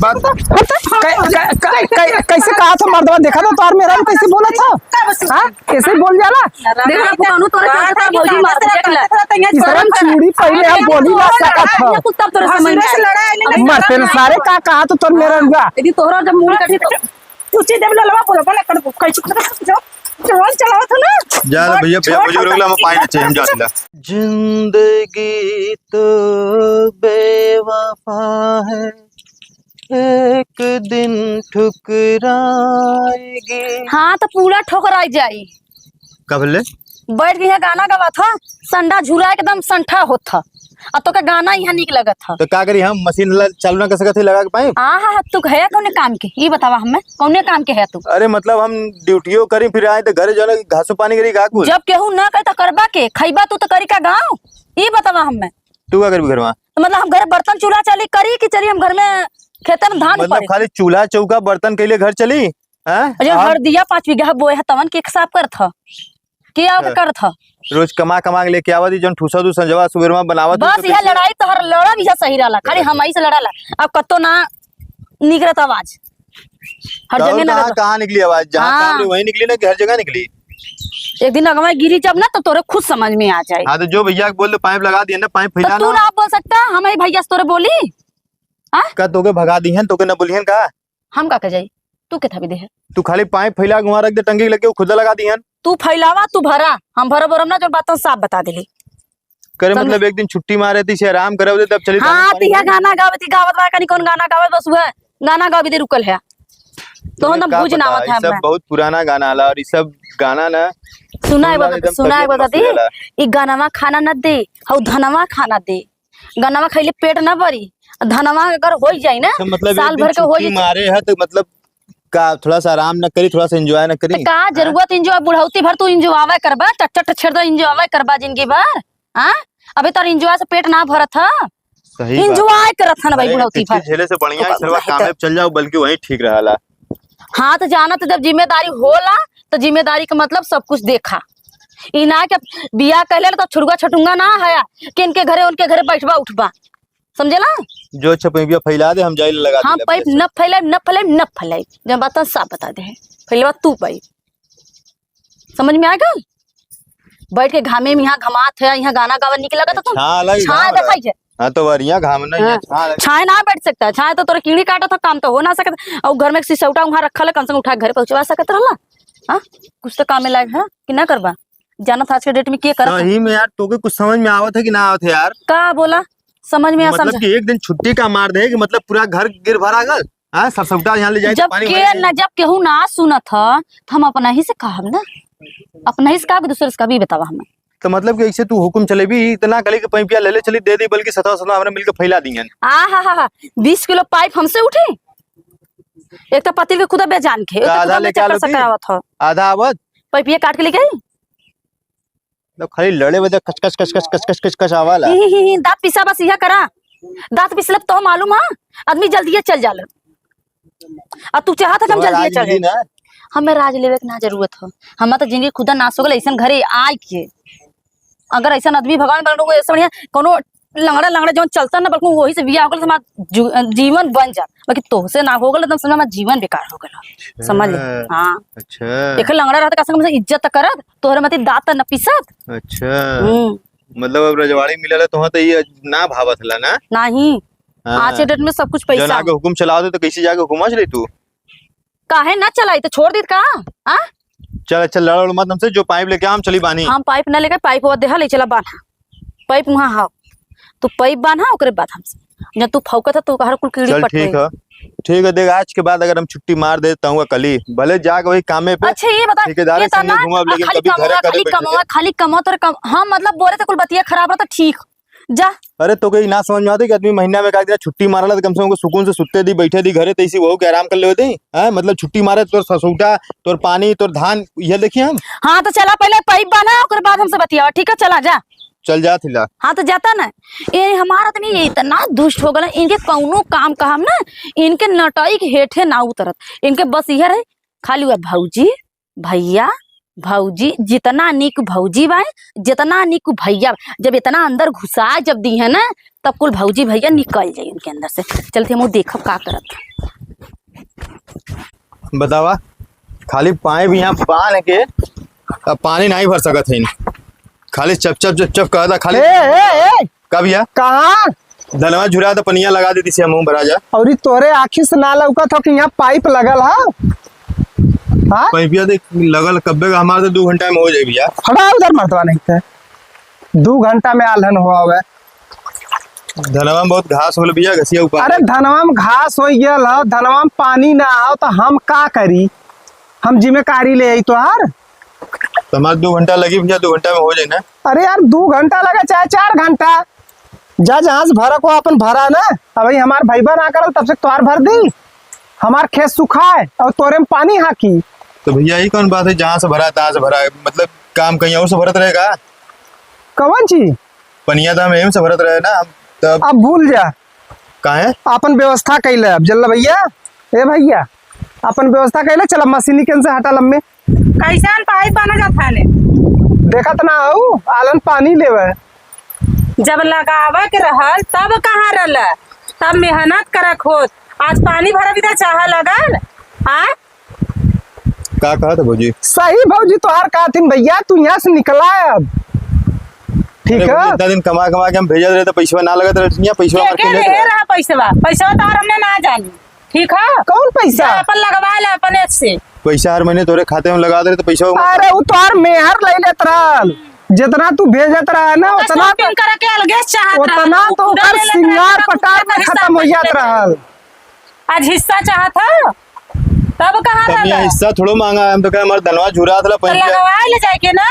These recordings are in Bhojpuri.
बात कैसे कहा था मर्दवा देखा था तोर मेरा कैसे बोला था? हां, कैसे बोल जाला? देख ला पुकानू तोरे चलते तार भौजी मार देख ला। इसरा चूड़ी पहले हम बोली ना सकत था। कुल तब तोरे समझ में आई। मरते न सारे का कहा तो तोर मेरा रुआ। यदि तोहरा जब मूड़ कटी तो तुझे देव ललवा बोला बोला कर कैसे जो चल चलावत हो ना। जा रे भैया, भैया मुझे रोकला, हम पानी ना चाहिए, हम जातिला। जिंदगी तो बेवफा है, एक दिन ठुकराएगी। हाँ तो पूरा ठोकराई जाई। का बोले? बैठ के यहाँ गाना गवा था, संडा झूला एकदम संठा होत था, और तो का गाना यहाँ निक लगत था। तो का करी हम मशीन चालू ना कर सकत है लगा के पाइप? हाँ हाँ तू है कौने काम के, ये बतावा हमें कौने काम के है तू? अरे मतलब हम ड्यूटियो करी फिर आए तो घरे जाना घासो पानी करी का कुल। जब केहू ना करे तो करबा के खैबा तू तो करी का गाँव, ये बतावा हमें। तू का करबी घर में? तो मतलब हम घर बर्तन चूल्हा चली करी कि चली हम घर में खेते में धान मतलब उपाड़े? खाली चूल्हा चौका बर्तन के लिए घर चली? हैं? अरे हर दिया 5 बीघा बोए है तवन के साफ कर था के आओ के कर था। रोज कमा कमा के लेके आवत जौन ठूसा दू संजवा सुबेर में बनावत। बस यह लड़ाई तो हर लड़ा भी सही रहला, खाली हम ही से लड़ाला। अब कतो ना निकलत आवाज हर जगह ना। कहाँ निकली आवाज? जहाँ हाँ। काम रही वहीं निकली ना, कि हर जगह निकली? एक दिन अगवा गिरी जब ना तो तोरे खुद समझ में आ जाए। हाँ तो जो भैया बोल दो पाइप लगा दिए ना, पाइप तो फैला तू ना। ना बोल सकता, हम ही भैया से तोरे बोली का तोके भगा दी है, तोके ना बोलिहन का? हम का कह जाई, तू के थबी दे है? तू खाली पाइप फैला के वहाँ रख दे, टंकी लगे खुदा लगा दी है। तू फैलावा तू भरा, हम भरा भरम ना, जो बात साफ बता दिली। करे मतलब एक दिन छुट्टी मारे थी से आराम करे तब चली। हाँ तिहा गाना गावती गावत बा कनी कौन गाना गावत बस वह गाना गावी दे रुकल है तो हम का बुझ ना पता, आवत ई है। सब हमें। बहुत पुराना गाना आला और ई सब गाना ना सुना एक सुनला बात, एकदम सुना एक तबीयत बात मस्त हो जाला। दी, ई गानावा खाना न दे हौ धनवा खाना दे। गानावा खैले पेट न भरी, धनवा अगर हो जाई ना अच्छा, मतलब एक साल दिन भर के हो छुट्टी जाई मारे है तो मतलब का थोड़ा सा आराम न करी, थोड़ा सा एंजॉय न करी? तो का जरूरत एंजॉय? बुढ़ौती भर तू एंजॉय करबा, टट छेड़ दो एंजॉय करबा जिंदगी भर। हां अबे तोर एंजॉय से पेट ना भरत ह, सही बात। एंजॉय करत हन भाई अरे, बुढ़ौती भर। किचकिच झेले से बढ़िया तो सरवा तो- काम पे चल जाओ, बल्कि वही ठीक रहला। हाँ तो जाना तो जब जिम्मेदारी होला तो जिम्मेदारी का मतलब सब कुछ देखा। ई ना के बियाह कहले तो छुड़ुआ छटुंगा ना है कि इनके घरे उनके घरे बैठबा उठबा, समझेला? जो अच्छा पैपिया फैला दे, हम जाइल लगा हाँ दिला पाइप पैसे। न फैलाए न फैलाए न फैलाए, जब बात साफ बता दे फैलवा तू पाइप, समझ में आएगा? बैठ के घामे में यहाँ घमात है, यहाँ गाना गावा निकल लगा तो छां अलग छाया घाम अलग। दिखाई है। हाँ तो वरिया घाम ना हाँ। यहाँ छां अलग। छाया ना बैठ सकता, छाया तो तोरा कीड़ी काटा था, काम तो हो ना सकता। और घर में सिसौटा वहाँ रखल है, कम से कम उठा के घर पहुंचवा सकत रहला। हाँ कुछ तो काम में लायक है कि ना करबा? जाना था आज के डेट में के करत है? सही में यार तोके कुछ समझ में आवत है कि ना आवत है यार? का बोला समझ में आ मतलब समझ कि एक दिन छुट्टी का मार दे कि मतलब पूरा घर गिर भरा गल। हाँ सरसौटा यहाँ ले जाए तो जब पानी के भरे न जब केहू ना सुनत ह तो हम अपना ही से कहब ना, अपना ही से कहब दूसरे से कभी बतावा हमें। तो मतलब कि ऐसे तू हुकुम चलेबी इतना कली के पैपिया ले ले चली दे दी, बल्कि सतह सतह हमने मिलके फैला दियन। आ हा हा हा 20 किलो पाइप हमसे उठे, एक तो पति के खुदा बेजान के, एक तो आधा खुदा में लेके चक्कर आलो थी? सकरावत ह, आधा आवत पाइपिया काट के लेके आई। तो खाली लड़े बजे कच कच कच कच कच कच कच कच आवाला। ही ही ही दांत पिसा बस यह करा, दांत पिसलब तो मालूम है आदमी जल्दी चल जाला। और तू चाहत है कि हम तोहरा जल्दी राज चल मिली ना? हमें राज लेवे के ना जरूरत हो, हमार तो जिंदगी खुदा नाश हो गल ऐसन घरे आए के। अगर ऐसा आदमी भगवान बन ऐसा बढ़िया कोनो लंगड़ा लंगड़ा जौन चलता ना, बल्कि वही से बियाह हो गल तो हमार जीवन बन जा, बाकी तोहसे ना हो गल एकदम समझ हमार जीवन बेकार हो गल, समझ ले। हाँ अच्छा एक लंगड़ा रहता कम से इज्जत त करत, तोहरे मती दांत न पिसत। अच्छा मतलब अब रजवाड़ी मिलल है तो ये ना भावत हला ना? नहीं हाँ। आज के डेट में सब कुछ जौन पैसा। आगे हुकुम चला दे तो कैसे जाके हुकुम चली तू? काहे ना चलाई तो छोड़ दी का? हाँ चल अच्छा लड़ उड़ मत हमसे, जो पाइप लेके हम चली बानी। हम पाइप ना लेके पाइप वो देहा ले चला बांधा, पाइप वहाँ हाव तो पाइप बांधा ओकरे बाद हमसे जब तू फौकत है तो हर कुल कीड़ी चल पट ठीक है ठीक है। देख आज के बाद अगर हम छुट्टी मार देता हूँ कली भले जाके वही कामे पे अच्छा ये बता ठेकेदार ये संगे तना घूमब, लेकिन खाली कभी घरे कमावा कभी खाली बैठे कमावा खाली कमावा तोर कम हम मतलब बोले तो कुल बतिया खराब रहता ठीक जा। अरे तो कहीं ना समझ में आता कि आदमी महीना में का दिन छुट्टी मारला तो कम से कम सुकून से सुते दी बैठे दी घरे तैसी वहू के आराम कर ले दी हैं। मतलब छुट्टी मारे तोर ससुटा तोर पानी तोर धान ये देखिए हम। हाँ तो चला पहले पाइप बांधा ओकरे बाद हमसे बतियावा ठीक है चला जा चल जा थिला। हाँ तो जाता ना। ये हमारा आदमी ये इतना दुष्ट हो गए, इनके कौनो काम का हम ना इनके नटाई के हेठे ना उतरत, इनके बस यह रहे खाली हुआ भौजी भैया भौजी, जितना निक भौजी बाए जितना निक भैया, जब इतना अंदर घुसा जब दी है ना तब कुल भौजी भैया निकल जाए इनके अंदर से। चलते हम देखब का करत। बतावा खाली पाए भी यहाँ बांध के अब पानी नहीं भर सकत है। खाली चप चप चप चप कहता खाली। ए ए ए का भैया? कहाँ? धनवा झुरा तो पनिया लगा देती से मुंह भरा जा। और तोरे आँखी से ना लौकत हो कि यहाँ पाइप लगल है? हाँ पैपिया देख लगल कब्बे का हमारे तो 2 घंटा में हो जाए भैया। हटा उधर मरतवा नहीं थे, 2 घंटा में आलहन हुआ हुआ है। धनवा में बहुत घास होल भैया, घसिया ऊपर। अरे धनवा में घास हो गया हो, धनवा में पानी ना आओ तो हम का करी? हम जिम्मेदारी ले आई तोहार? तो हमारे 2 घंटा लगी भैया, 2 घंटा में हो जाए ना। अरे यार, 2 घंटा लगा चाहे 4 घंटा, जा जहाँ से भरा को अपन भरा ना। अब भाई हमार भाईबा ना करल तब से तोहार भर दी? हमार खेत सुखाए और तोरे में पानी हाकी? तो भैया यही कौन बात है, जहाँ से भरा तहाँ से भरा है? मतलब काम कहीं और से भरत रहेगा? कौन चीज? पनिया तो हम एम से भरत रहे ना हम तब। अब भूल जा। काहे? अपन व्यवस्था कैले अब जल्ला भैया, ए भैया, अपन व्यवस्था कैले। चल मशीनी के से हटा लम्बे। कैसन पाइप बना जाता ने? देखत ना हो आलन पानी लेवे। जब लगावे के रहल तब कहाँ रहल? तब मेहनत करक होत, आज पानी भरा भी चाह लगल आ। का कहत भौजी? सही भौजी तोहार का थिन भैया, तू यहाँ से निकला है अब, ठीक अरे है? भौजी, इतना दिन कमा कमा के हम भेजत रहे तो पैसा ना लगत रहे, यहाँ पैसा के के रहे रहा पैसवा? पैसवा तो और हमने ना जानी, ठीक है? कौन पैसा? जा अपन लगवा ले अपने से। पैसा हर महीने तोरे खाते में लगा दे रहे तो पैसा अरे वो तोहार मेहर ले लेत रहल, जितना तू भेजत रहा ना उतना शॉपिंग करे के अलगे चाहत रहल। उतना उ तो खुदा ओकर ले लेत सिंगार रहल, पटार में हिस्सा खत्म हो ले जात लेत रहल। आज हिस्सा चाहत है, तब कहाँ तब रहल? यहाँ हिस्सा थोड़ो मांगा है, हम तो कहे हमारे धनवा झुरा था तो पैसा। लगवा ले जाके ना,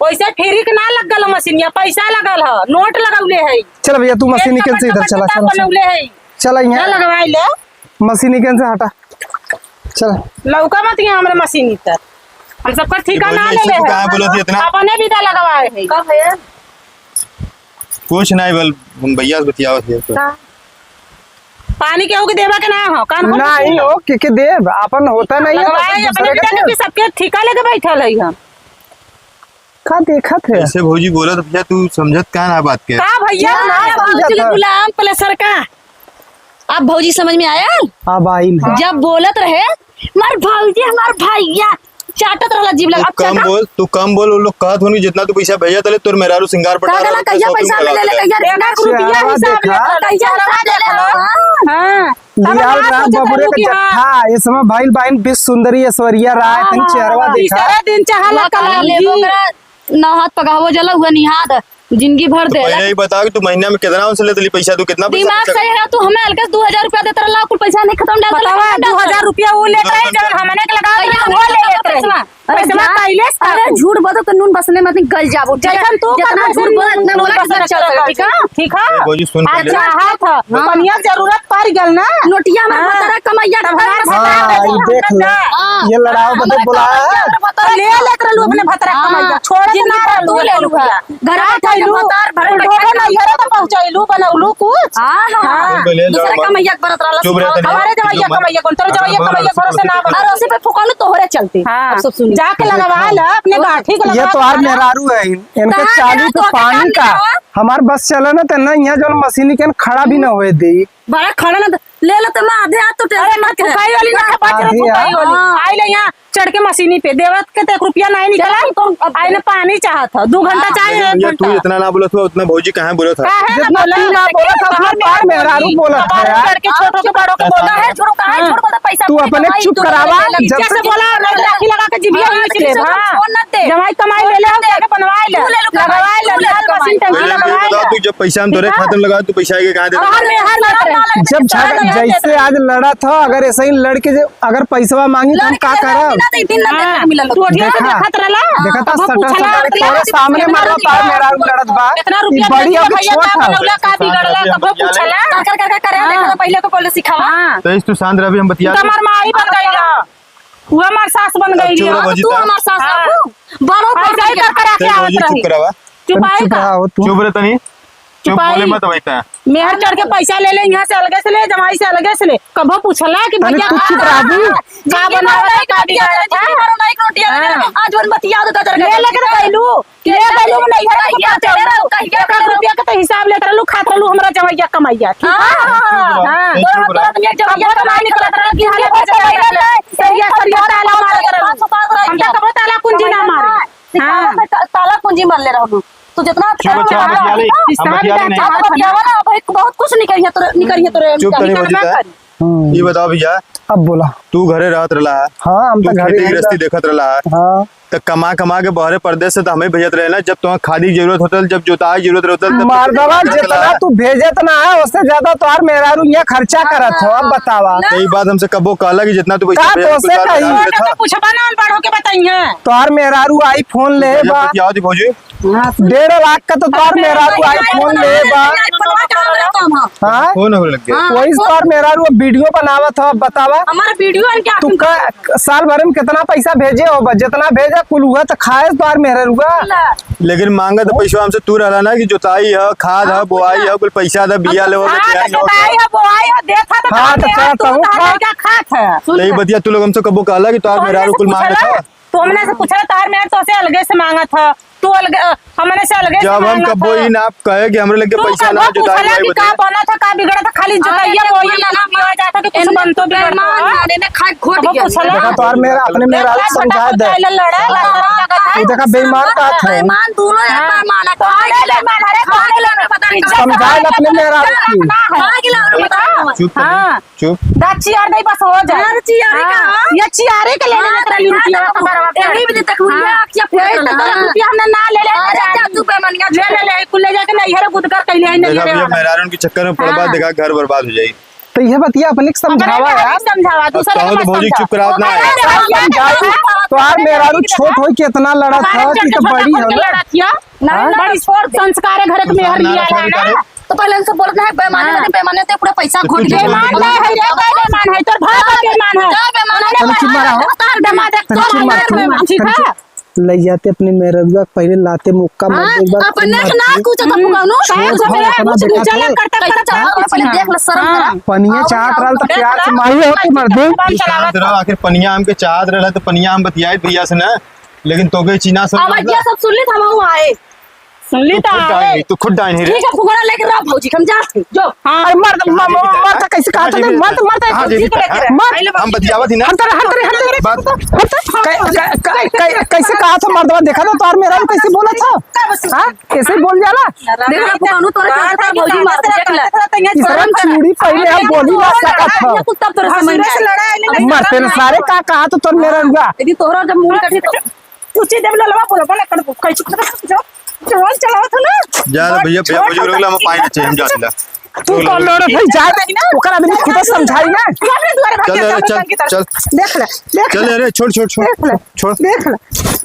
वैसे फ्री के ना लग गल मशीनिया, पैसा लगल है, नोट लगौले है। चल भैया, तू मशीन निकल से इधर चला, चला चला। बनौले है। चला जा यहाँ। लगवा ले। मशीन निकल से हटा, चल। लौका मत यहाँ हमरे मशीन तर, हम सबका ठिकाना भौजी, ले ऐसे ले तू है। काहे बोलत ही इतना? अपने भी लगवाए है। कब है? कुछ नहीं बल, हम भैया से बतियावत है तो। पानी केहू के देवा के ना हो, कान खोल के नहीं सुन लो। हो के देव अपन होता नहीं है तो लगवाए दूसरे अपने के बिता देव। के सबके ठिका लेके बैठल है हम। का देखत है? ऐसे भौजी बोलत भैया, तू समझत का ना बात के? का भैया? ना ना समझत भौजी है। गुलाम प्लसर का अब भौजी समझ में आया? अब आइल है। जब बोलत रहे मार भौजी हमार भैया, चाटत रहला जीभ लगा। तू अब कम चाटा। बोल, तू कम बोल। वो लोग कहत होनी जितना तू पैसा भेजा तले तोर मेहरारू सिंगार पटा का कहला? कहिया पैसा मिले ले, कहिया एक एक रुपया चेहरा हिसाब देखा। लेत रहल, कहिया चेहरा हिसाब देख ले लो। हाँ। हाँ, तब लियाल ना राम सोचत बबुरे रहलू के कि हाँ, जत्था इसमें भाईल बाइन बीस सुंदरी ऐश्वर्या राय तन चेहरवा देखा। तीसरा दिन चाहला कल लेबो ओकरा नहात पकावो जला हुआ निहाद जिंदगी भर दे। पहले ही बता कि तू महीना में कितना उनसे लेते ली पैसा, तू कितना पैसा दिमाग खर्चा सही है तू हमें हल्का 2000 रुपया देता रहा, कुल पैसा नहीं खत्म डाल। बतावा, 2000 रुपया वो लेत रहे, जब हमने के लगा कहिया वो ले लेत रहे पैसवा कैले से? अरे झूठ बोलो तो नून बसने मत गल जाबो, ठीक है? जैसन तू जितना करबो, झूठ बोल इतना नून बोला बसने चल रखल ठीक है? ठीक है। ए, भौजी, सुन पहले। अच्छा हाथ पनिया के जरूरत पड़ गल ना। नोटिया हमार हाँ। भतरा कमैया तब हमार भतरा भतरा हाँ, ये देख ले। हाँ। ये लड़ाओ बदे हमारा बुलाया कमैया, है। हमारा भतरा ले लेत रहलू अपने भतरा कमैया, छोड़त जिंदगी ना भर रहलू। तू ले लू है। घर का बैठा के कैलू? भतार भरे ढोढो बैठा के नैहरे तो पहुंचैलू, बनौलू कुछ? हाँ, हाँ, हाँ। पहले दूसरा लड़वा- कमैया के बरत रहला। चुप रह तनी। हमारे जवैया कमैया कौन? तोरे जवैया कमैया भरोसे ना बना। अरे उसी पे फुकालू तोहरे चलते। हाँ। अब सब सुनी। जाके लगवा ला अपने गाठी को ये लगवा तो आर के मेहरारू है, इनके कहाँ चालू मेहरारू पे के पानी काम का दिखावा? हमार बस चले ना तो ना यहाँ जो मशीनी के खड़ा भी ना होए दी। बड़ा खड़ा ना ले लो तो मैं आधे हाथ तो अरे टेंशन मैं मत ले। थुकाई वाली ना खपा आधे थुकाई हाथ। वाली हाँ। आई ले यहाँ चढ़ के मशीनी पे देवत के तो 1 रुपया नहीं निकला। चल, आई ने पानी चाहत था 2 घंटा चाहे भैया एक तू घंटा। इतना ना बोलत हुआ उतना भौजी कहाँ बोलत था? काहे ना जितना बोला? तू ना बोला था, उतना पार मेहरारू बोला था यार। चढ़ के छोटों के बड़ों के बोला काहे छोड़ो, काहे छोड़ो बोलता पैसा तू अपने अपने कमाई, चुप तू करावा, ले ले। जब जैसे से- बोला नहीं राखी लगा के जिभिया हाँ, खींच ले। किसी को हाँ। फोन न दे। जमाई कमाई ले ले, जाके बनवाए ले, तू ले लो कमाई, लगवाए ले तू ले लो लाल मशीन कमाई। टंकी पहले ये लगवाए बताओ ले। तू जब पैसा हम तोरे ठीक है? खाते में लगा तू पैसा के कहाँ दे? हर में हर लेते रहे। जब झगड़ा जैसे आज लड़ा था, अगर ऐसे ही लड़के अगर पैसवा मांगी तो हम का करब? ना तो दिन ना देखने मिलल। तू अठिया से देखा। देखत रहला। देखा था अब सटर पूछला सटर रहला, तोरे सामने मारा पार मेहरारू लड़त बा। कितना ई रुपया बड़ी भेजिए अब भैया, छोट का है। बनौला का बिगड़ला कबो पूछला? कर कर कर कर देखा तो पहले को पहले सिखावा। हाँ। तो इस तू शांत रह, अभी हम बतिया तू तो हमार माई बन गई ला, वो हमार सास बन गई चुप रह भौजी, तू ता। हमार सास हाँ। बाबू बड़ो ऐसा ही कर कर आके चल आवत भौजी चुप रही। करावा। चुप चुप आएगा। रहा हो तू। चुप रह तनी। चुप बोले चुपाई मत वैसा। मेहर चढ़ के पैसा ले ले, यहाँ से अलगे से ले, जमाई से अलगे से ले। कभो पूछला कि अरे भैया तू चुप रह दी। का बनावत है, का बिगाड़त है? हाँ। आज वन मत याद होता ले लेके तो गइलू, ले गइलू नहीं है कहिया चले रहो, कहिया एक रुपया के तो हिसाब लेत रहलू, खात रहलू हमरा जमैया कमैया। ठीक है? हाँ। चुप रह। कभो तो नहीं निकलत रहल कि हाले बच गइल सरिया सरिया ताला मारत रहलू। हम तो कभो ताला कुंजी ना मारे। हाँ। ताला कुंजी मार ले रहलू तू जितना चुप बच्चा, हम बतिया ले, हम बतिया ले नहीं। अब बतियावा ना भाई बहुत कुछ निकल है तोरे, निकल है तोरे। चुप तनी निकलना भौजी करी। हम्म, ये बताओ भैया, अब बोला। तू घरे रहत रहला है, हाँ हम तू तो घरे खेती गृहस्थी देखत रहला है, हाँ त कमा कमा के बहरे परदेश से तो हमें भेजत रहे ना। जब तुम्हें खादी की जरूरत होतल, जब जोताई की जरूरत होतल, तब मर्दवा जितना तू भेजत ना है उससे ज्यादा तोहार मेहरारू यहाँ खर्चा करत हो। अब बतावा तो ये बात हमसे कबो कहला कि जितना तू पैसा का भेजत, तोसे कुल बात कही? बता देता। तो पूछबा ना अनपढ़ होके बताइए। तोहार मेहरारू आई फोन ले भैया बा बतियाओ दी भौजी। 1.5 लाख का तो तोहार मेहरारू आई फोन ले बा। हाँ फोन होने लग गया। वही तोहार मेहरारू अब वीडियो बनावत हो। अब बतावा हमारा वीडियो इनके तू का साल भर में कितना पैसा भेजे हो? बस जितना भेजा कुल हुआ तो खाए तोहार मेहरारूआ। लेकिन मांगा तो पैसा हमसे तू रहला ना कि जोताई है, खाद है, बोआई है, कुल पैसा था, बिया ले हाँ, तो जोताई है, बोआई है, देखा तो हाँ, तो खाते हैं, चाहता तू हूँ, तो खा। लड़का खात है। तो ये बतिया तू लोग हमसे कबो कहला कि तोहार तो हमने मेहरारू से कुल मांगा पूछला, था? तो हमने से पूछला तार मेहर तो से अलगे से मांगा था, तू अलगे हमने से अलगे से जब हम मांगा कबो था। ही ना कहे कि हमरे लगे तू पैसा ना कबो जोताई पूछला बोआई कि का बतिया। बना था, का बिगड़ा था, खाली जोताइया बोआइया ना बिगड़ा जाता कि कुछ बन तो बिगड़ता कबो पूछला? देखा तोहार मेहरा अपने मेहरारू समझा दे। लड़ा तू देखा बेईमान का है। बेईमान दोनों है, बेईमान है। कौन बेईमान है रे? कौन पता नहीं समझा ले अपने मेहरारू की। चुप तनी, हाँ। चुप। दा चियार नहीं बस हो जाए। हाँ, चियारे का, हाँ। ये चियारे के लेने में तेरा रुपया का एही भी तक हुई है, आखिया यही फूटल तो तोरा है। रुपया हमने ना ले ले अरे जा तू बेईमानिया ले ले ले कुल ले जाके नैहर गुदगर कैले है देखा नैहरे भैया वाला। मेहरारू के चक्कर में पड़बा, हाँ। देखा घर बर्बाद हो जाई। तो यह बतिया अपने के समझावा अपने यार। के समझावा दूसरे कहो के तो मत भौजी समझा। चुप करावत ना है। तोहार मेहरारू छोट हो के इतना लड़त हमारे हो कि चढ़ तो के बड़ी छोटा हो खोल के ना। लड़त हिया। ना, बड़ी संस्कार है घर के मेहर लिया है ना। तो पहले इनसे बोलत ना है, बेईमानी में बेईमानी ते पूरा पैसा तो घोट तू गया। बेईमान नहीं है रे, कोई बेईमान है तोर भाई का बेईमान है। जा बेईमान है, तनी चुप मारा हो। तार बेईमान है, तनी तोर चुप मार, मार बेईमान, ठीक तनी है? चुप। ले जाते अपने मेहरारूआ के पहले लाते मुक्का मार दे एक बार अपने खूब के ना मार दे। कुछ तो पुगानो छोट हो अपना कुछ देखा उजाला थे। करता कैसे करता चला पहले देख ले, शर्म करा। पनिया चाहत रहल तो प्यार से मारी होती मर्दे। शांत रहो, आखिर पनिया आम के चाहत रहला तो पनिया आम बतियाई भैया से ना, लेकिन तोके चीना सब आवाजिया सब सुन ली हम हूं आए। सुन ली तू तो खुद आए। डाइन तू खुद डाइन ही रे। ठीक है फुगड़ा लेके रह भौजी, हम जात हई जो। हाँ अरे मर्द मर्द कैसे कहा था मर्द मर्द हाँ, जी को लेके रह। मर्द हम बतियावत ही ना हम तेरे हम तेरे हम तेरे बात कैसे कहा था मर्दवा? देखा था तोहार मेहरारू कैसे बोला था? हाँ कैसे बोल जाला? देख ला पुगानो तोरे चलते भौजी मार देख ले। इसरम चूड़ी पहले हम बोली ना सकत हो। कुछ तब तोरे समझ में से लड़ाई मरते न सारे का कहा तो तोर मेहरारूआ। यदि तोहरा जब मुंह कटी तो तुझे देव ललवा बोला बोला कर कैसे चल चलाओ था ना। जा रे भैया, भैया मुझे रोकला हम पानी चाहिए, हम जात ला। तू कौन लड़े भाई? जा ओकर आदमी खुद समझाई ना। तू अपने दुआरे भाग चल जा, अरे, चल चल, चल। देख ले देख चल ले अरे छोड़ छोड़ छोड़ देख ले छोड़ देख ले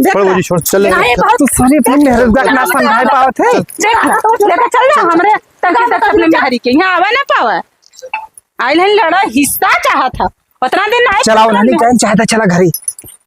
देख छोड़ ले भौजी छोड़ चल अरे, नहीं, चल। बहुत तू सारी अपनी मेहरारूआ के ना समझाई पावत है। देख ले लेके चल जा हमरे तंगी तक अपने मेहरी के यहाँ आवे ना पावे। आइल हन लड़ा हिस्सा चाहत था उतना दिन आए चलाओ नानी कहन चाहता चला घरी।